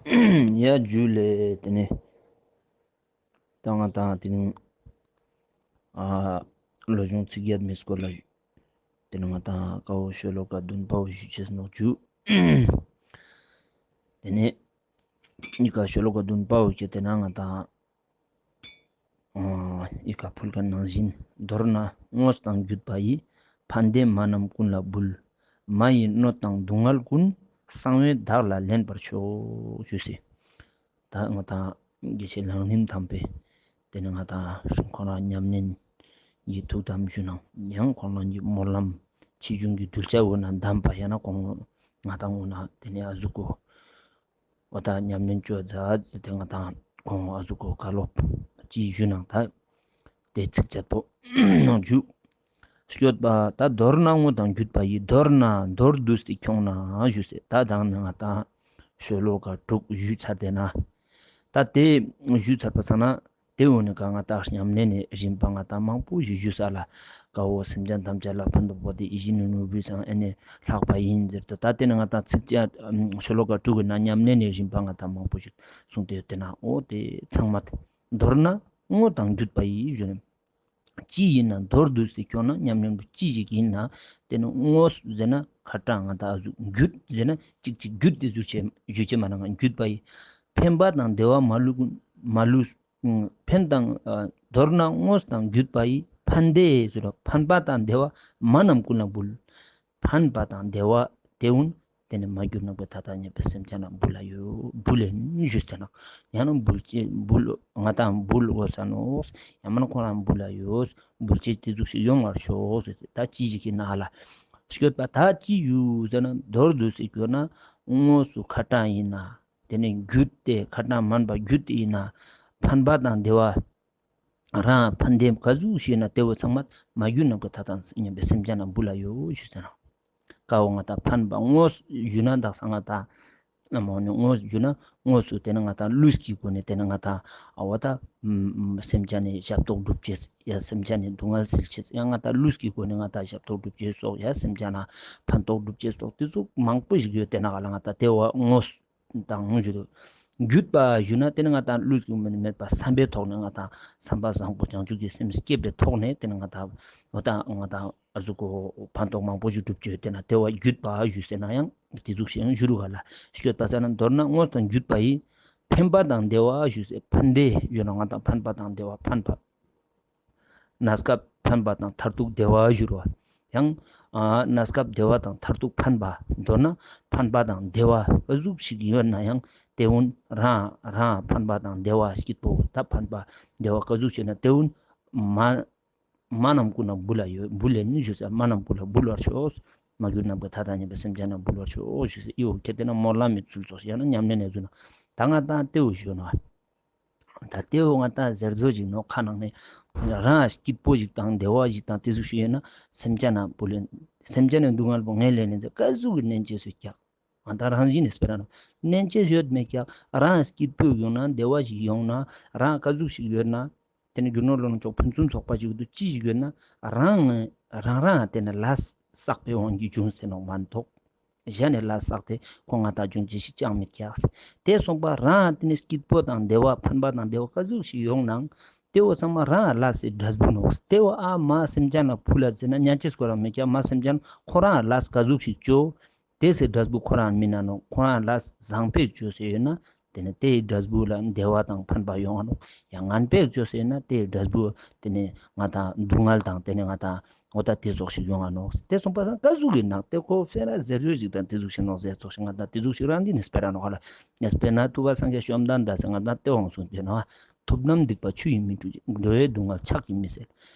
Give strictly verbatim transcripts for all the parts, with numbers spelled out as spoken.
ཡ་ཇུ་ལེ། ཏེ་ནེ་ད་ང་དང་ཏེ་ནེ་ཨ་བློ་སྦྱོང་ཚིག་བརྒྱད་མའི་སྐོར་ལ་ཏེ་ནེ་ང་དང་ཀ་བོ་ཤོ་ལོ་ཀ་བདུན་པ་བོ་ཞུ་ཅེས་ནོག་ཇུ། ཏེ་ནེ་ཨི་ཀ་ཤོ་ལོ་ཀ་བདུན་པ་བོ་ཁྱེར་ཏེ་ན་ང་དང་ཨ་ཨི་ཀ་ཕུལ་ཁན་ནང་བཞིན། མདོར་ན་དངོས་དང་བརྒྱུད་པ་ཡི། ཕན་བདེ་མ་རྣམས་ཀུན་ལ་འབུལ། མ་ཡི་གནོད་དང་སྡུག་བསྔལ་ཀུན། གསང་བས་བདག་ལ་ལེན་པར་ཤོག་ཞུས་སེ། ད་ང་དང་དགེ་བཤེས་གླང་རིན་ཐང་པས་ཏེ་ནེ་ང་དང་ཁོང་རང་ཉམས་ལེན་གྱི་ཐུགས་དམ་ཞུ་ནང་ཡང་ཁོང་རང་གི་སྨོན་ལམ་ཆེ་ཆུང་གི་གདུལ་བྱ་འོ་ན་གདམས་པ་ཡང་ན་ཁོང་ང་དང་འོ་ན་ཏེ་ནེ་ཨ་ཟུག་གོ་འོ་ད་ཉམས་ལེན་ཅོ་ཛད་ཟེར་ཏེ་ང་དང་ཁོང་ཨ་ཟུག་གོ་བཀའ་སློབ་ཅི་ཞུ་ནང་ད་ཏེ་ཚིགས་བཅད་པོ་ནང་ཇུ། སྐྱོད་པ་ད་མདོར་ན་དངོས་དང་བརྒྱུད་པ་ཡི། མདོར་ན་མདོར་བསྡུས་ཏེ་ཁྱོང་ན་ཞུས་སེ། ད་དང་ནི་ང་དང་ཤོ་ལོ་ཀ་དྲུག་ཞུས་ཚར་ཏེ་ན་ད་ཏེ་ཞུས་ཚར་པ་སང་ན་ཏེ་འོ་ནི་ཀ་ང་དང་ཉམས་ལེན་ནི་རིམ་པ་ང་དང་མང་པོ་ཞིག་ཞུས་ས་ལ་ཀ་བོ་སེམས་ཅན་ཐམས་ཅད་ལ་ཕན་འདོགས་པོ་ཏེ་ཡིད་བཞིན་ནོར་བུའི་ཚང་ཨེ་ནེ་ལྷག་པ་ཡིན་ཟེར་ཏེ། ད་ཏེ་ནེ་ང་དང་ཚིགས་བཅད་ཤོ་ལོ་ཀ་དྲུག་གི་ནང་ཉམས་ལེན་ནི་རིམ་པ་ང་དང་མང་པོ་ཞིག་གསུངས་ཏེ་ཡོད་ཏེ་ན་འོ་ཏེ་ཚང་མ་མདོར་ན་དངོས་དང་བརྒྱུད་པ་ཡི་ཞུ་ནི། ཅི་ཡིན་ན་མདོར་བསྡུས་ཏེ་ཁྱོང་ན་ཉམས་ལེན་པོ་ཅི་ཞིག་ཡིན་ན་ཏེ་ནི་དངོས་ཟེར་ན་ཁ་ཏང་ང་དང་ཨ་ཟུག་བརྒྱུད་ཟེར་ན་ཅིག་ཅིག་བརྒྱུད་དེ་ཟུག་ཅེས་ཞུ་ཅེས་མ་ནང་བརྒྱུད་པ་ཡི། ཕན་པ་དང་བདེ་བ་མ་ལུས་མ་ལུས། ཕན་དང་ཨ་མདོར་ན་དངོས་དང་བརྒྱུད་པ་ཡི། ཕན་བདེ་ཟེར་རོ་ཕན་པ་དང་བདེ་བ་མ་རྣམས་ཀུན་ལ་འབུལ། ཕན་པ་དང་བདེ་བ་ཏེ་བོ་ཏེ་ནེ་མ་གྱུར་ནམ་མཁའི་མཐའ་དང་མཉམ་པའི་སེམས་ཅན་ལ་འབུལ་ལ་ཡོད། འབུལ་ལེན་ཞུས་ཏེ་ན་ཡང་ན་འབུལ་ཅེས་འབུལ་ང་དང་འབུལ་དགོས་ས་ནོག་ཡང་མ་ན་ཁོ་རང་འབུལ་ལ་ཡོད། འབུལ་ཅེས་ཏེ་ཟུག་ཞིག་ཡོང་བར་ཤོག་ཟེར་ཏེ། ད་ཅི་ཞིག་གི་ན་ལ་སྐྱོད་པ་ད་ཅི་ཡུ་ཟེར་ན་མདོར་བསྡུས་སེ་སྐྱོད་ན་དངོས་སུ་ཁ་ཏང་ཡིན་ན་ཏེ་ནེ་བརྒྱུད་དེ་ཁ་ཏང་མན་པ་བརྒྱུད་དེ་ཡིན་ན་ཕན་པ་དང་བདེ་བ་རང་ཕན་བདེ་ཀ་ཟུག་ཞིག་ཡོད་ན་ཏེ་བོ་ཚང་མ་མ་གྱུར་ནམ་མཁའི་མཐའ་དང་མཉམ་པའི་སེམས་ཅན་ལ་འབུལ་ལ་ཡོད་ཞུས་ཟེར་ན། ཀ་བོ་ང་དང་ཕན་པ་དངོས་ཞུ་ན་དག་ས་ང་དང་ཨ་མོ་ནི་དངོས་ཞུ་ན་དངོས་སུ་ཏེ་ནེ་ང་དང་ལུས་ཀྱི་སྒོ་ནས་ཏེ་ནེ་ང་དང་ཨ་བོ་ད་སེམས་ཅན་ནི་ཞབས་ཏོག་སྒྲུབ་ཅེས་ཡ་སེམས་ཅན་ནི་སྡུག་བསྔལ་སེལ་ཅེས་ཡ་ང་དང་ལུས་ཀྱི་སྒོ་ནས་ང་དང་ཞབས་ཏོག་སྒྲུབ་ཅེས་སོགས་ཡ་སེམས་ཅན་ལ་ཕན་ཐོགས་སྒྲུབ་ཅེས་སོགས་ཏེ་ཟུག་མང་པོ་ཞིག་ཡོད་ཏེ་ན་ག་ལ་ང་དང་ཏེ་བོ་དངོས་དང་ཞུ་དུ། བརྒྱུད་པ་ཞུ་ན་ཏེ་ནེ་ང་དང་ལུས་ཀྱི་མི་མེད་པ་བསམ་པའི་ཐོག་ནས་ང་དང་བསམ་པ་བཟང་པོ་བྱང་ཆུབ་ཀྱི་སེམས་བསྐྱེད་པའི་ཐོག་ནས་ཏེ་ནེ་ང་དང་འོ་ད་ང་དང་ཨ་ཟུག་གོ་ཕན་ཐོགས་མང་པོ་ཞིག་སྒྲུབ་ཅེས་ཡོད་ཏེ་ན་ཏེ་བོ་བརྒྱུད་པ་ཞུས་ཟེར་ན་ཡང་ཏེ་ཟུག་ཞིག་ཡང་ཞུ་རུ་ག་ལ་སྐྱོད་པ་ཟེར་ན་མདོར་ན་དངོས་དང་བརྒྱུད་པ་ཡི། ཕན་པ་དང་བདེ་བ་ཞུས་ཟེར་ཕན་བདེ་ཞུ་ན་ང་དང་ཕན་པ་དང་བདེ་བ་ཕན་པ། གནས་སྐབས་ཕན་པ་དང་མཐར་ཐུག་བདེ་བ་ཞུ་རུ་བ། ཡང་ཨ་གནས་སྐབས་བདེ་བ་དང་མཐར་ཐུག་ཕན་པ། མདོར་ན་ཕན་པ་དང་བདེ་བ་ཀ་ཟུག་ཞིག་ཡོད་ན་ཡང་ཏེ་བོ་རང་རང་ཕན་པ་དང་བདེ་བ་སྐྱིད་པོ་ད་ཕན་པ་བདེ་བ་ཀ་ཟུག་ཞིག་ཡོད་ན་ཏེ་བོ་མ་མ་རྣམས་ཀུན་ལ་འབུལ་ལ་ཡོད། འབུལ་ལེན་ཞུས་ས་མ་རྣམས་ཀུན་ལ་འབུལ་བར་ཤོག། མ་གྱུར་ནམ་མཁའི་མཐའ་དང་མཉམ་པའི་སེམས་ཅན་ལ་འབུལ་བར་ཤོག་ཞུས་ས་ཨི་བོ་ཁྱེར་ཏེ་ན་སྨོན་ལམ་མི་ཚུལ་ཚོགས་ཤིག་ཡང་ན་ཉམས་ལེན་ནས་བཟུང་ན་ད་ང་དང་ཏེ་བོ་ཞུ་ན། ད་ཏེ་བོ་ང་དང་ཟེར་ཚོད་ཅིག་ནོག་ཁ་ནང་ནས་རང་སྐྱིད་པོ་ཞིག་དང་བདེ་བ་ཞིག་དང་ཏེ་ཟུག་ཞིག་ཡོད་ན་སེམས་ཅན་ན་འབུལ་ལེན་སེམས་ཅན་ནི་སྡུག་བསྔལ་པོ་ངས་ལེན་ལེན་ཟེར་ཀ་ཟུག་གི་ནན་ཅེས་སུ་ཀྱག་ང་དང་རང་བཞིན་ནི་སྤེ་ར་ནོག་ནན་ཅེས་ཡོད་མེད་ཀྱག་རང་སྐྱིད་པོ་ཡོང་ན་བདེ་བ་ཞིག་ཡོང་ན་རང་ཀ་ཟུག་ཞིག་ཡོད་ན་ཏེ་ནི་རྒྱུ་ནོར་ལོངས་སྤྱོད་ཕུན་སུམ་ཚོགས་པ་ཞིག་ཏུ་ཅི་ཞིག་ཡོད་ན་རང་རང་རང་ཏེ་ནི་ལས་བསགས་པའི་དབང་གིས་བྱུང་ཟེར་ནོག་མ་གཏོགས། གཞན་ནི་ལས་བསགས་ཏེ་ཁོ་ང་དང་འབྱུང་ཅེས་ཞིག་ཅང་མེད་ཀྱག་ཏེ་སོང་པ་རང་ཏེ་ནི་སྐྱིད་པོ་དང་བདེ་བ་ཕན་པ་དང་བདེ་བ་ཀ་ཟུག་ཞིག་ཡོང་ནའང་ཏེ་བོ་ཚང་མ་རང་ལས་སི་འབྲས་བུ་ནོག་ཏེ་བོ་ཨ་མ་སེམས་ཅན་ལ་ཕུལ་ལ་ཟེར་ན་ཉན་ཅེས་ཁོ་རང་མེད་ཀྱག་མ་སེམས་ཅན་ཁོ་རང་ལས་ཀ་ཟུག་ཞིག་ཅོ། ཏེ་སི་འབྲས་བུ་ཁོ་རང་མི་ན་ནོག་ཁོ་རང་ལས་བཟང་པོ་ཅོས་ཡོད་ན་ཏེ་ནི་ཏེའི་འབྲས་བུ་ལ་བདེ་བ་དང་ཕན་པ་ཡོང་ང་ནོག་ཡང་ངན་པ་ཅོས་ཡོད་ན་ཏེའི་འབྲས་བུ་ཏེ་ནི་ང་དང་སྡུག་བསྔལ་དང་ཏེ་ནི་ང་དང་འོ་ད་ཏེ་ཙོགས་ཤིག་ཡོང་ང་ནོག་ཏེ་སོང་པ་སང་ཀ་ཟུག་གི་ནང་ཏེ་ཁོ་ཕེ་ར་ཟེར་ཡོད་ཅིག་དང་ཏེ་ཟུག་ཤིག་ནོག་ཟེར་ཙོགས་ཤིག་ང་དང་ཏེ་ཟུག་ཤིག་རང་འདི་ནི་སྤེ་ར་ནོག་ཧ་ལ་ཡ་སྤེར་ན་ཐུབ་པ་སངས་རྒྱས་བཅོམ་ལྡན་འདས་སི་ང་དང་ཏེ་དབང་གསུངས་ཏེ་ནོག་ཐུབ་རྣམས་སྡིག་པ་ཆུ་ཡིས་མི་འཁྲུ་ཞིང་། འགྲོ་བའི་སྡུག་བསྔལ་ཕྱག་གིས་མི་སེལ།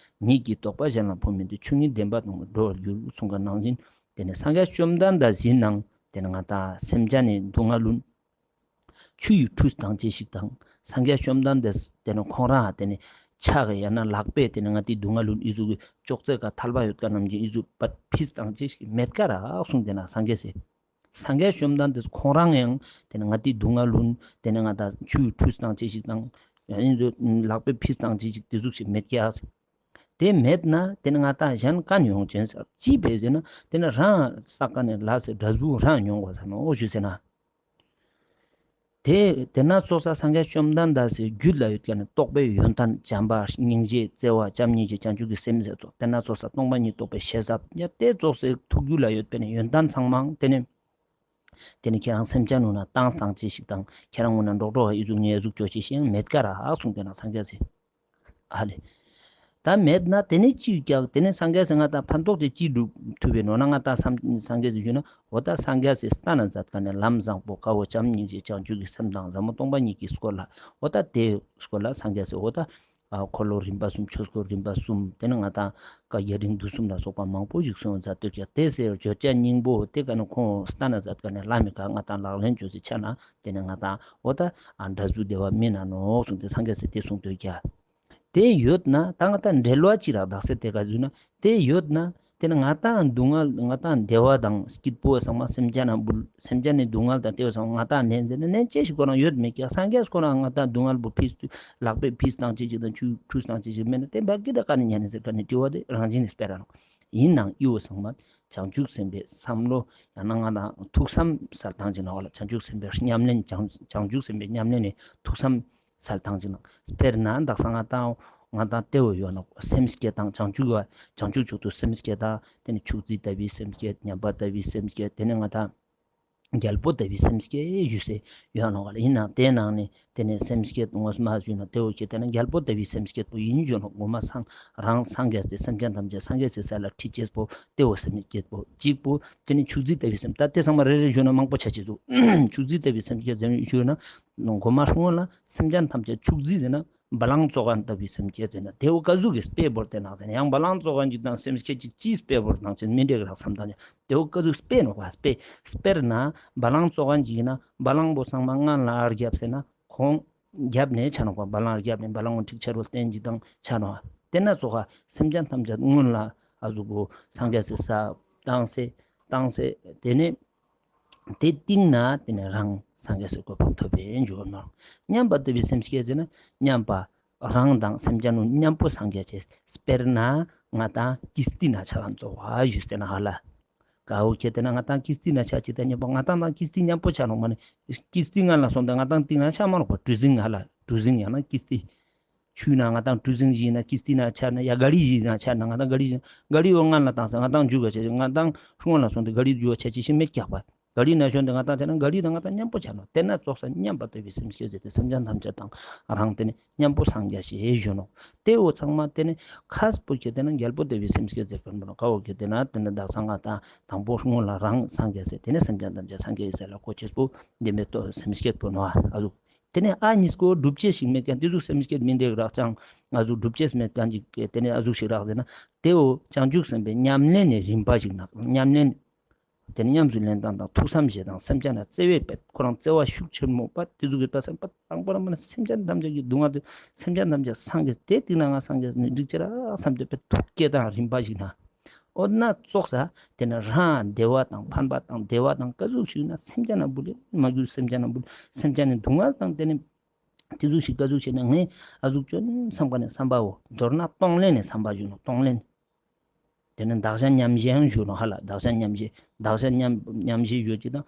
ཉིད་ཀྱི་རྟོགས་པ་གཞན་ལ་ཕོག་མིན་ཏེ། ཆོས་ཉིད་བདེན་པ་དང་འགྲོ་བར་འགྱུར། གསུངས་པ་ནང་བཞིན་ཏེ་ནི་སངས་རྒྱས་བཅོམ་ལྡན་འདས་ཡིན་ནང་ཏེ་ནི་ང་དང་སེམས་ཅན་ནི་སྡུག་བསྔལ་ལུན་ཆུ་ཡིས་འཁྲུ་བཏང་ཅེས་ཤིག་དང་སངས་རྒྱས་བཅོམ་ལྡན་འདས་ཏེ་ནི་ཁོང་རང་ཏེ་ནི་ཕྱག་གི་ཡང་ན་ལག་པས་ཏེ་ནི་ང་དང་སྡུག་བསྔལ་ལུན་ཨི་ཟུག་གི་ཅོག་ཙེ་ཀ་ཐལ་བ་ཡོད་ཀ་ནམ་ཞིག་ཨི་ཟུག་པད་ཕིས་བཏང་ཅེས་ཤིག་མེད་ཀ་རག་གསུངས་ཏེ་ན་སངས་རྒྱས་སི། སངས་རྒྱས་བཅོམ་ལྡན་འདས་ཁོང་རང་ཡང་ཏེ་ནི་ང་དང་སྡུག་བསྔལ་ལུན་ཏེ་ནི་ང་དང་ཆུ་ཡིས་འཁྲུ་བཏང་ཅེས་ཤིག་དང་ཨི་ཟུག་ལག་པས་ཕིས་བཏང་ཅེས་ཤིག་ཏེ་ཟུག་ཤིག་མེད་ཀ་ཟེར། ཏེ་མེད་ན་ཏེ་ནི་ང་དང་གཞན་ཀ་ནེ་ཡོང་ཅེས་ཟེར་ཅི་ཕི་ཟེར་ན་ཏེ་ནི་རང་བསགས་ཀ་ནེ་ལས་སི་འབྲས་བུ་རང་མྱོང་དགོས་ས་ནོག་ཞུས་ཟེར་ན། དེ་དེ་ན་ཚོགས་ས་སངས་རྒྱས་བཅོམ་ལྡན་འདས་སི་རྒྱུད་ལ་ཡོད་མཁན་ནི་རྟོགས་པའི་ཡོན་ཏན་བྱམས་པ་སྙིང་རྗེ་བརྩེ་བ་བྱམས་སྙིང་རྗེ་བྱང་ཆུབ་ཀྱི་སེམས་ཟེར་ཚོགས་དེ་ན་ཚོགས་ས་སྟོང་པ་ཉིད་རྟོགས་པའི་ཤེས་རབ་ཡ་དེ་ཚོགས་སའི་ཐུགས་རྒྱུད་ལ་ཡོད་པའི་ནི་ཡོན་ཏན་ཚང་མའང་དེ་ནི་དེ་ནི་ཁྱེད་རང་སེམས་ཅན་ནང་ན་བཏང་བཏང་ཅེས་ཤིག་དང་ཁྱེད་རང་ངོ་ན་འགྲོགས་འགྲོགས་ཨི་ཟུག་ཉེ་ཟུག་ཅོ་ཅེས་ཤིག་ཡང་མེད་ཀ་ར་ཧ་གསུངས་དེ་ན་སངས་རྒྱས་སི། ཨ་ལེ། ད་མེད་ན་དེ་ནི་ཅི་ཡོད་ཀྱག་དེ་ནི་སངས་རྒྱས་སི་ང་ད་ཕན་ཐོགས་ཏེ་ཅི་སྒྲུབ་ཐུབ་པའི་ནོ་ན་ང་ད་སངས་རྒྱས་སི་ཞུ་ན་འོ་ད་སངས་རྒྱས་སི་སྟན་ན་མཛད་མཁན་ནི་ལམ་བཟང་པོ་ཀ་བོ་བྱམས་སྙིང་རྗེ་བྱང་ཆུབ་ཀྱི་སེམས་དང་ཟབ་མོ་སྟོང་པ་ཉིད་ཀྱི་སྐོར་ལ་འོ་ད་དེ་སྐོར་ལ་སངས་རྒྱས་སི་འོ་ད་འཁོར་ལོ་རིམ་པ་གསུམ་ཆོས་འཁོར་རིམ་པ་གསུམ་དེ་ནི་ང་ད་བཀའ་རྒྱ་རིགས་འདུས་གསུམ་ལ་སོགས་པ་མང་པོ་ཞིག་གསུངས་མཛད་དུས་ཀྱང་དེ་ཟེར་བརྗོད་བྱ་སྙིང་པོ་དེ་ཀ་ནི་ཁོང་སྟན་ན་མཛད་མཁན་ནི་ལམ་མི་ཀ་ང་ད་ལག་ལེན་ཅོས་སི་ཆ་ན་དེ་ནི་ང་ད་འོ་ད་འབྲས་བུ་བདེ་བ་མི་ན་ནོག་གསུངས་ཏེ་སངས་རྒྱས་སི་དེ་གསུངས་དུས་ཀྱང་། དེ་ཡོད་ན་ད་ང་ད་འབྲེལ་བ་ཅི་རག་དག་ས་དེ་ག་ཟུག་ན་དེ་ཡོད་ན་དེ་ནི་ང་ད་སྡུག་བསྔལ་ང་ད་བདེ་བ་དང་སྐྱིད་པོ་ཚང་མ་སེམས་ཅན་ན་འབུལ་སེམས་ཅན་ནི་སྡུག་བསྔལ་དང་དེ་བོ་ཚང་མ་ང་ད་ནན་ཟེར་ན་ནན་ཅེས་ཤིག་ཁོ་རང་ཡོད་མེད་ཀྱང་སངས་རྒྱས་ཁོ་རང་ང་ད་སྡུག་བསྔལ་པོ་ཕིས་ལག་པས་ཕིས་བཏང་ཅེས་ཤིག་དང་ཆུ་ཁྲུས་བཏང་ཅེས་ཤིག་མེད་ན་དེ་འབའ་གི་ད་ག་ནི་ཉན་ནི་ཟེར་ག་ནི་དྲི་བ་དེ་རང་བཞིན་ནི་སྤེ་ར་ནོ། ཡིན་ནའང་ཨི་བོ་ཚང་མ་བྱང་ཆུབ་སེམས་དཔའི་བསམ་བློ་ཡང་ན་ང་ད་ཐུགས་བསམ་སལ་སྟངས་ཅིག་ན་བ་ལ་བྱང་ཆུབ་སེམས་དཔའི་ཉམས་ལེན་བྱང་བྱང་ཆུབ་སེམས་དཔའི་ཉམས་ལེན་ནི་ཐུགས་བསམ་སལ་སྟངས་ཅིག་ན། དཔེར་ན་དག་ས་ང་ཏང་ང་ཏང་ཏེ་བོ་ཡོད་ནོག། སེམས་བསྐྱེད་དང་བྱང་ཆུབ་བ་བྱང་ཆུབ་མཆོག་ཏུ་སེམས་བསྐྱེད་དང་ཏེ་ནེ་ཕྱུགས་རྫི་ལྟ་བུའི་སེམས་བསྐྱེད། མཉམ་པ་ལྟ་བུའི་སེམས་བསྐྱེད། ཏེ་ནེ་ང་ཏང་རྒྱལ་པོ་ལྟ་བུའི་སེམས་བསྐྱེད་ཞུས་སེ་ཡོད་ནོག་ལེ། ཡིན་ནའང་ཏེའི་ནང་ནེ་ཏེ་ནེ་སེམས་བསྐྱེད་ངོ་མ་ཞུས་ན་ཏེ་བོ་ཁྱེད་ཏེ་ན་རྒྱལ་པོ་ལྟ་བུའི་སེམས་བསྐྱེད་པོ་ཡིན་ཞུ་ནོག། ངོ་མ་སངས་རང་སངས་རྒྱས་ཏེ་སེམས་ཅན་ཐམས་ཅད་སངས་རྒྱས་སི་ས་ལ་ཁྲིད་ཅེས་པོ་ཏེ་བོ་སེམས་བསྐྱེད་པོ་གཅིག་པོ། ཏེ་ནེ་ཕྱུགས་རྫི་ལྟ་བུའི་སེམས། ད་ཏེ་ཚང་མ་རེ་རེ་ཞུས་ན་མང་པོ་ཆ་ཅེས་འདུག། ཕྱུགས་རྫི་ལྟ་བུའི་སེམས་བསྐྱེད་ཟེར་ཞུས་ན། མགོ་མ་སྔོན་ལ་སེམས་ཅན་ཐམས་ཅད་ཕྱུགས་རྫི་ཟེར་ན་བ་ལང་བཙོ་མཁན་ལྟ་བུའི་སེམས་བསྐྱེད་ཟེར་ན་ཏེ་བོ་ཀ་ཟུག་གི་དཔེ་བོར་ཏེ་ནང་ཟེར་ན་ཡང་བ་ལང་བཙོ་མཁན་ཅིག་དང་སེམས་བསྐྱེད་ཅིག་ཅིའི་དཔེ་བོར་ནང་ཆེན་མི་འགྲིག་རག་བསམ་དང་ཏེ་བོ་ཀ་ཟུག་དཔེ་ནོག་པ་དཔེ། དཔེར་ན་བ་ལང་བཙོ་མཁན་ཅིག་ཡིན་ན་བ་ལང་པོ་ཚང་མ་སྔན་ལ་ཨར་རྒྱབ་ཟེར་ན་ཁོང་རྒྱབ་ནེ་ཆ་ནོག་པ། བ་ལང་རྒྱབ་ནེ་བ་ལང་པོ་ཁྲིག་ཆ་རུ་བསྟན་ཅིག་དང་ཆ་ནོག། ཏེ་ན་ཙོགས་སེམས་ཅན་ཐམས་ཅད་སྔོན་ལ་ཨ་ཟུག་གོ་སངས་རྒྱས་སི་ས་བཏང་སེ་བཏང་སེ་ཏེ་ནེ་ཏེ་སྟིང་ནེ་ཏེ་ནེ་རང་སངས་རྒྱས་སི་གོ་འཕང་ཐོབ་པའི་འཇུག་ནོག། མཉམ་པ་ལྟ་བུའི་སེམས་བསྐྱེད་ཟེར་ན་མཉམ་པ་རང་དང་སེམས་ཅན་ནོ་མཉམ་པོ་སངས་རྒྱས་ཅེས། དཔེར་ན་ང་ཏང་ཀིསྟི་ན་ཆ་ཁན་ཙོགས་ཞུས་ཏེ་ན་ཧ་ལ། ཀ་བོ་ཁྱེད་ཏེ་ན་ང་ཏང་ཀིསྟི་ན་ཆ་ཅིག་དང་མཉམ་པོ་ང་ཏང་དང་ཀིསྟི་མཉམ་པོ་ཆ་ནོག་མ་ནེ་ཀིསྟི་སྔན་ལ་སོང་སྟེ་ང་ཏང་སྟིང་ན་ཆ་མ་ནོག་པ། གྲུ་གཟིངས་ཧ་ལ་གྲུ་གཟིངས་ཡང་ན་ཀིསྟི། ཆུ་ན་ང་ཏང་གྲུ་གཟིངས་ཞིག་ན་ཀིསྟི་ན་ཆ་ན་ཡ་ག་རི་ཞིག་ན་ཆ་ན་ང་ཏང་ག་རི་ཞིག་ག་རི་བོ་སྔན་ལ་བཏང་སེ་ང་ཏང་འཇུག་ག་ཆ་ང་ཏང་སྔོན་ལ་སོང་སྟེ་ག་རི་འཇུག་ག་ཆ་ཅི་ཞིག་མེད་ཀྱག་པ། ག་རི་ན་ཞོན་ཏེ་ང་ཏང་ཆ་ན་ག་རི་དང་ང་ཏང་མཉམ་པོ་ཆ་ནོག། ཏེ་ན་ཙོགས་སེ་མཉམ་པ་ལྟ་བུའི་སེམས་བསྐྱེད་ཟེར་ཏེ་སེམས་ཅན་ཐམས་ཅད་དང་རང་ཏེ་ནེ་མཉམ་པོ་སངས་རྒྱས་ཞེས་ཞུ་ནོག། ཏེ་བོ་ཚང་མ་ཏེ་ནེ་ཁ་སྤོ་ཁྱེད་ཏེ་ན་རྒྱལ་པོ་ལྟ་བུའི་སེམས་བསྐྱེད་ཟེར་ཁན་པོ་ནོག། ཀ་བོ་ཁྱེད་ཏེ་ན་ཏེ་ནེ་དག་ས་ང་ཏང་དང་པོ་སྔོན་ལ་རང་སངས་རྒྱས་ཟེར་ཏེ་ནེ་སེམས་ཅན་ཐམས་ཅད་སངས་རྒྱས་ཟེར་ལ་གོ་ཅེས་པོ་ཏེ་མེ་ཏོག་སེམས་བསྐྱེད་པོ་ནོག་ཨ་ཟུག། ཏེ་ནེ་ཨ་ཉིས་ཀོ་སྒྲུབ་ཅེས་ཤིག་མེད་ཀྱང་ཏེ་ཟུག་སེམས་བསྐྱེད་མི་འགྲིག་རག་ཅང་ཨ་ཟུག་སྒྲུབ་ཅེས་མེད་ཀྱང་ཅིག་ཏེ་ནེ་ཨ་ཟུག་ཞིག་རག་ཟེར་ན་ཏེ་བོ་བྱང་ཆུབ་སེམས་དཔའི་ཉམས་ལེན་ནི་རིམ་པ་ཞིག་ན་ཉམས་ལེན། ཏེ་ནེ་ཉམས་སུ་ལེན་སྟངས་དང་ཐུགས་བསམ་བཞེས་སྟངས་སེམས་ཅན་ལ་བརྩེ་བའི་དཔེ་ཁོ་རང་བརྩེ་བ་ཤུགས་ཆེན་མོ་པ་ཏེ་ཟུག་གི་ལྟ་སེམས་པ་དང་པོ་རང་མ་ནེ་སེམས་ཅན་ཐམས་ཅད་ཀྱི་སྡུག་བསྔལ་ཏེ་སེམས་ཅན་ཐམས་ཅད་སངས་རྒྱས་ཏེ་སྟིང་ནེ་ང་སངས་རྒྱས་ནི་འགྲིག་ཅེས་རག་བསམ་སྟེ་དཔེ་ཐུགས་བསྐྱེད་དང་རིམ་པ་ཞིག་ན། འོ་ན་ཙོགས་ས་ཏེ་ནེ་རང་བདེ་བ་དང་ཕན་པ་དང་བདེ་བ་དང་ཀ་ཟུག་ཞིག་ན་སེམས་ཅན་ན་འབུལ་ལེ་མ་གྱུར་སེམས་ཅན་ན་འབུལ་སེམས་ཅན་ནི་སྡུག་བསྔལ་དང་ཏེ་ནེ་ཏེ་ཟུག་ཞིག་ཀ་ཟུག་ཞིག་ན་ངས་ཨ་ཟུག་ཅོ་ན་བསམ་པ་ནེ་བསམ་པའོ། མདོར་ན་གཏོང་ལེན་ནི་བསམ་པ་ཞུ་ནོག་གཏོང་ལེན། ཏེ་ནེ་བདག་གཞན་མཉམ་བརྗེའང་ཞུ་ནོག་ཧ་ལ། བདག་གཞན་མཉམ་བརྗེ་བདག་གཞན་མཉམ་མཉམ་བརྗེ་ཞུ་ཅེས་དང་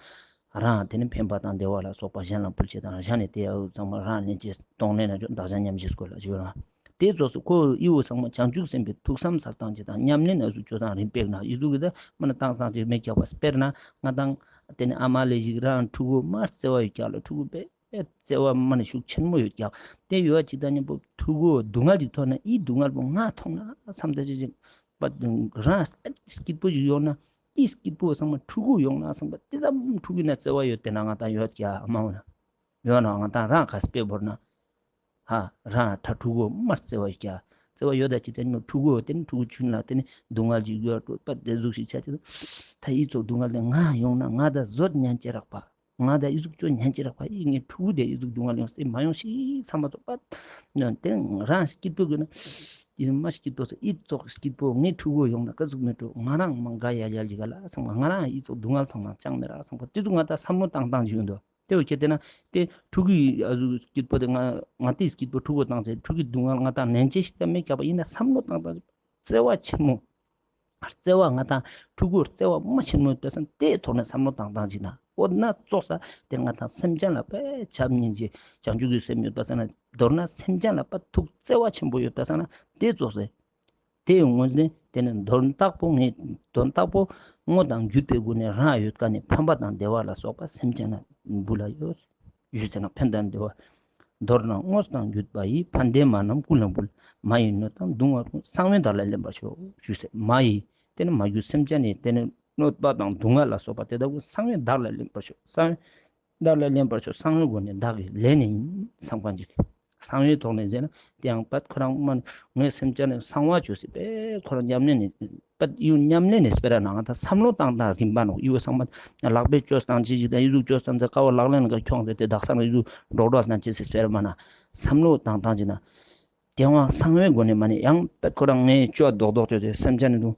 རང་ཏེ་ནེ་ཕན་པ་དང་བདེ་བ་ལ་སོགས་པ་གཞན་ལ་འབུལ་ཅེས་དང་གཞན་ནི་ཏེ་ཨ་ཟུག་ཚང་མ་རང་ལེན་ཅེས་གཏོང་ལེན་ན་ཅོ་བདག་གཞན་མཉམ་བརྗེའི་སྐོར་ལ་ཞུ་ནོག། ཏེ་ཙོགས་སུ་ཁོ་ཨི་བོ་ཚང་མ་བྱང་ཆུབ་སེམས་དཔའི་ཐུགས་བསམ་སལ་སྟངས་ཅིག་དང་ཉམས་ལེན་ཨ་ཟུག་ཅོ་སྟངས་རིམ་པས་ན་ཨི་ཟུག་གི་ད་མ་ནེ་བཏང་སྟངས་ཅིག་མེད་ཀྱག་པ། དཔེར་ན་ང་ཏང་ཏེ་ནེ་ཨ་མ་ལེ་ཞིག་རང་ཕྲུ་གུ་མ་བརྩེ་བ་ཡོད་ཀྱག་ལ་ཕྲུ་གུ་དཔེ་བརྩེ་བ་མ་ནེ་ཤུགས་ཆེན་མོ་ཡོད་ཀྱག། ཏེ་ཡོད་ཅིག་དང་མཉམ་པོ་ཕྲུ་གུ་སྡུག་བསྔལ་ཅིག་ཐོན་ན་ཨི་སྡུག་བསྔལ་པོ་ང་ཐོང་ན་བསམ་ད་ཅི་ཅིག་པ་རང་སྐྱིད་པོ་ཞིག་ཡོང་ན་ཨི་སྐྱིད་པོ་ཚང་མ་ཕྲུ་གུ་ཡོང་ན་བསམ་པ་ཏེ་ཙམ་ཕྲུ་གུ་ན་བརྩེ་བ་ཡོད་ཏེ་ན་ང་ཏང་ཡོད་ཀྱག་མ་འོ་ན། ཡོད་ན་ང་ཏང་རང་ཁ་སྤེ་བོར་ན། ཧ་རང་ཕྲུ་གུ་མ་བརྩེ་བ་ཡོད་ཀྱག། བརྩེ་བ་ཡོད་ད་ཅི་ཏེ་ནི་ཕྲུ་གུ་ཏེ་ནི་ཕྲུ་གུ་ཆུན་ལ་ཏེ་ནི་སྡུག་བསྔལ་ཅིག་ཡོད་པ་ཏེ་ཟུག་ཞིག་ཆ་ཅེས་ད་ཨི་ཙོགས་སྡུག་བསྔལ་ཏེ་ང་ཡོང་ན་ང་ད་ཟོད་ཉན་ཅེས་རག་པ། ང་ད་ཨི་ཟུག་ཅོ་ཉན་ཅེས་རག་པ། ཨི་ངའི་ཕྲུ་གུ་ཏེ་ཨི་ཟུག་སྡུག་བསྔལ་ཡོང་སེ་མ་ཡོང་ཞིག་བསམ་པ་ཏོག་པ། ཏེ་རང་སྐྱིད་པོ་དགོས་ན་ཨི་མ་སྐྱིད་པོ་ཨི་ཙོགས་སྐྱིད་པོ་ངའི་ཕྲུ་གུ་ཡོང་ན་ཀ་ཟུག་མི་འགྲོ། ང་རང་མ་དགའ་ཡལ་ཡལ་ཅིག་ག་ལ་བསམ་པ། ང་རང་ཨི་ཙོགས་སྡུག་བསྔལ་ཐོང་ན་ཅང་མི་རག་བསམ་པ། ཏེ་ཙོགས་ང་ད་བསམ་བློ་བཏང་བཏང་ཅིག་ཡོང་དོ། ཏེ་བོ་ཁྱེད་ཏེ་ན་ཏེ་ཕྲུ་གུའི་ཨ་ཟུག་སྐྱིད་པོ་ཏེ་ང་ང་ཏེ་སྐྱིད་པོ་ཕྲུ་གུ་བཏང་ཚེ་ཕྲུ་གུའི་སྡུག་བསྔལ་ང་ད་ནན་ཆེ་ཞིག་ད་མེད་ཀྱག་པ། ཡིན་ན་བསམ་བློ་བཏང་བཏང་ཅིག་བརྩེ་བ་ཆེན་མོ། བརྩེ་བ་ང་ད་ཕྲུ་གུ་བརྩེ་བ་མ་ཆེན་མོ་ཏེ་སང་ཏེ་ཐོག་ནེ་བསམ་བློ་བཏང་བཏང་ཅིག་ན། འོ་ན་ཙོགས་ས་དེ་ང་དང་སེམས་ཅན་ལ་པད་བྱམས་སྙིང་རྗེ་བྱང་ཆུབ་ཀྱི་སེམས་ཡོད་པ་སང་ན། མདོར་ན་སེམས་ཅན་ལ་པད་ཐུགས་བརྩེ་བ་ཆེན་པོ་ཡོད་པ་སང་ན་དེ་ཙོགས་སེ། དེའི་སྔོན་ནས་དེ་ནི་དོན་དག་པོ་ངས་དོན་དག་པོ་དངོས་དང་བརྒྱུད་པའི་སྒོ་ནས་རང་ཡོད་ཀ་ནས་ཕན་པ་དང་བདེ་བ་ལ་སོགས་པ་སེམས་ཅན་ལ་འབུལ་ལ་ཡོད། ཞུས་ཟེར་ན་ཕན་དང་བདེ་བ། མདོར་ན་དངོས་དང་བརྒྱུད་པ་ཡིས། ཕན་བདེ་མ་རྣམས་ཀུན་ལ་འབུལ། མ་ཡི་གནོད་དང་སྡུག་བསྔལ་ཀུན། གསང་བས་བདག་ལ་ལེན་པར་ཤོག་ཞུས་ཟེར། མ་ཡི་དེ་ནི་མ་གྱུར་སེམས་ཅན་ནི་དེ་ནི་གནོད་པ་དང་སྡུག་བསྔལ་ལ་སོགས་པ་དེ་དག་ཀུན་གསང་བས་བདག་ལ་ལེན་པར་ཤོག་གསང་བས་བདག་ལ་ལེན་པར་ཤོག་གསང་བའི་སྒོ་ནས་བདག་གིས་ལེན་ནི་ཡིན་བསམ་པ་ཅིག་གསང་བའི་ཐོག་ནས་ཟེར་ན་དེ་ཡང་པད་ཁོ་རང་མ་ངའི་སེམས་ཅན་ནི་གསང་བ་བཅོས་སི་པད་ཁོ་རང་ཉམས་ལེན་ནི་པད་ཡུ་ཉམས་ལེན་ནི་སྤེ་ར་ནང་ད་བསམ་བློ་བཏང་སྟངས་རིམ་པ་ནོག་ཡུ་བསམ་པ་ལག་པས་བཅོས་སྟངས་ཅི་ཞིག་དང་ཡུ་ཟུག་བཅོས་སྟངས་ཟེར་ཀ་བོ་ལག་ལེན་ག་ཁྱོངས་ཟེར་དེ་དག་ས་ནི་ཡུ་ཟུག་འགྲོགས་འགྲོགས་སྟངས་ཅི་སི་སྤེ་ར་མ་ན་བསམ་བློ་བཏང་སྟངས་ཅི་ན། དེ་བ་གསང་བའི་སྒོ་ནས་མ་ནི་ཡང་པད་ཁོ་རང་ངའི་བཅོ་རྡོག་རྡོག་བཅོས་ཏེ་སེམས་ཅན་ནི་དུ་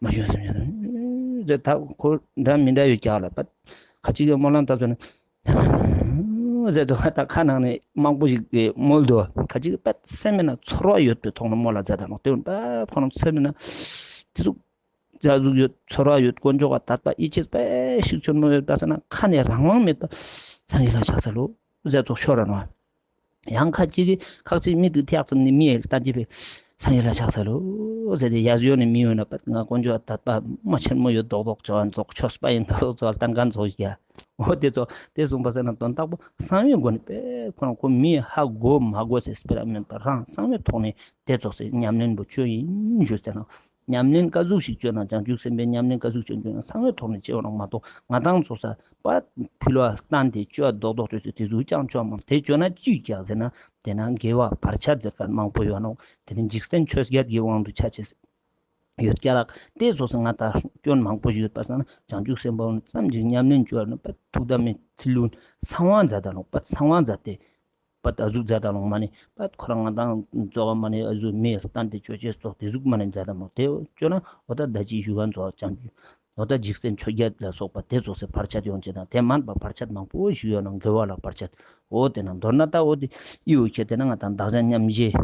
མ་བྱུང་སེམས་ཅན་དུ་ཟེར་ད་ཁོ་འདྲ་མི་འདྲ་ཡོད་ཀྱག་ལ་པད་ཁ་ཅིག་གི་སྨོན་ལམ་བཏབ་ཚོད་ནི་ཟེར་དུ་ད་ཁ་ནང་ནས་མང་པོ་ཞིག་གི་མོལ་དུ་ཁ་ཅིག་གི་པད་སེམས་མེད་ན་ཚོར་བ་ཡོད་པའི་ཐོག་ནས་མོལ་ལ་མཛད་ད་ནོག་དེ་བ་པད་ཁོ་རང་སེམས་མེད་ན་དེ་ཟུག་ཟ་ཟུག་ཡོད་ཚོར་བ་ཡོད་དཀོན་མཆོག་ག་དད་པ་ཡིད་ཆེས་པད་ཤིག་ཆེན་མོ་ཡོད་པ་ཟེར་ན་ཁ་ནས་རང་དབང་མེད་པ་སངས་རྒྱས་ལ་ཕྱག་འཚལ་ལོ་ཟེར་ཙོགས་ཤོར་ར་ནོག་ཡང་ཁ་ཅིག་གིས་ཁ་ཅིག་མི་དུ་ཐེག་ཙམ་ནི་མི་ཡལ་ལྟ་ཅི་པས་སངས་རྒྱས་ལ་ཕྱག་འཚལ་ལོ་ཟེར་ཏེ་ཡ་ཟི་ཡོ་ནི་མི་ཡོད་ན་པད་ང་དཀོན་མཆོག་དད་པ་མ་ཆེན་མོ་ཡོད་རྡོག་རྡོག་ཅོ་ཨན་ཙོགས་ཆོས་པ་ཡིན་རྡོག་རྡོག་ཙོགས་ལྟན་གན་ཙོགས་ཡ་འོ་དེ་ཙོགས་དེ་གསུངས་པ་ཟེར་ན་དོན་དག་པོ་གསང་བའི་སྒོ་ནས་པད་ཁོ་རང་ཁོ་མི་ཧ་གོ་མ་གོ་ཟེར་སྤེ་ར་མེད་པ་རང་གསང་བའི་ཐོག་ནས་དེ་ཙོགས་སེ་ཉམས་ལེན་པོ་ཅོ་ཡིན་ཞུ་ཟེར་ན། ཉམས་ལེན་ཀ་ཟུག་ཞིག་བཅོས་ན་བྱང་ཆུབ་སེམས་དཔའི་ཉམས་ལེན་ཀ་ཟུག་བཅོས་ན་གསང་བའི་ཐོག་ནས་བཅོས་རང་མ་གཏོགས་ང་དང་ཚོ་ས་པ་ཕི་ལོ་བསྟན་ཏེ་བཅོས་རྡོག་རྡོག་བཅོས་ཏེ་དེ་ཟུག་ཅང་བཅོས་མ་དེ་བཅོས་ན་ཅི་ཀྱག་ཟེར་ན་དེ་ན་དགེ་བ་བར་ཆད་ཟེར་མཁན་མང་པོ་ཡོད་ནོག་དེ་ནི་འཇིག་རྟེན་ཆོས་བརྒྱད་ཀྱི་དབང་དུ་ཆ་ཅེས་ཡོད་ཀྱག་ལགས། དེ་ཚོ་ས་ང་དང་སྐྱོན་མང་པོ་ཞིག་ཡོད་པ་སང་ན་བྱང་ཆུབ་སེམས་དཔའ་ཙམ་ཞིག་ཉམས་ལེན་བཅོས་ན་པ་ཐུགས་དམ་མི་ཚིལ་ལུན་གསང་བ་མཛད་ད་ནོག་པ་གསང་བ་མཛད་དེ། པ་ད་ཟུག་མཛད་ད་ལོང་མ་ནི་པ་ཁོ་རང་ང་དང་ཙོགས་མ་ནི་ཨ་ཟུག་མི་སྟན་ཏེ་ཅོ་ཅེས་ཙོགས་དེ་ཟུག་མ་ནི་མཛད་ད་མོ་དེ་ཅོ་ན་འོ་ད་ད་ཅི་ཞུ་ག་ཙོགས་ཅང་འོ་ད་འཇིག་རྟེན་ཆོས་བརྒྱད་ལ་སོགས་པ་དེ་ཙོགས་སེ་བར་ཆད་ཡོང་ཅེས་དང་དེ་མན་པ་བར་ཆད་མང་པོ་ཞིག་ཡོད་ན་དགེ་བ་ལ་བར་ཆད་འོ་དེ་ན་མདོར་ན་ད་འོ་དེ་ཨི་འོ་ཁྱེད་དེ་ན་ང་དང་བདག་ཅག་མཉམ་བཞེས་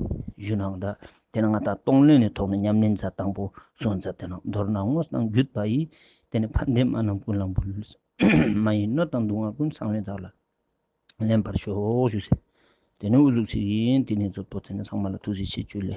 ཞུ་ནང་འདྲ་དེ་ན་ང་དང་གཏོང་ལེན་ནི་ཐོག་ནས་ཉམས་ལེན་མཛད་དང་པོ་སོང་མཛད་དེ་ན་མདོར་ན་དངོས་དང་བརྒྱུད་པ་ཡིས་དེ་ནི་ཕན་བདེ་མ་རྣམས་ཀུན་ལ་འབུལ། མ་ཡི་གནོད་དང་སྡུག་བསྔལ་ཀུན་གསང་བས་བདག་ལ། ལེན་པར་ཤོག་ཞུ་ཟེར། དེ་ནི་འུ་ཟུག་ཅིག་ཡིན། དེ་ནི་མཛོད་པོ་དེ་ནི་ཚང་མ་ལ་ཐུགས་རྗེ་ཆེ་ཇུ་ལེ།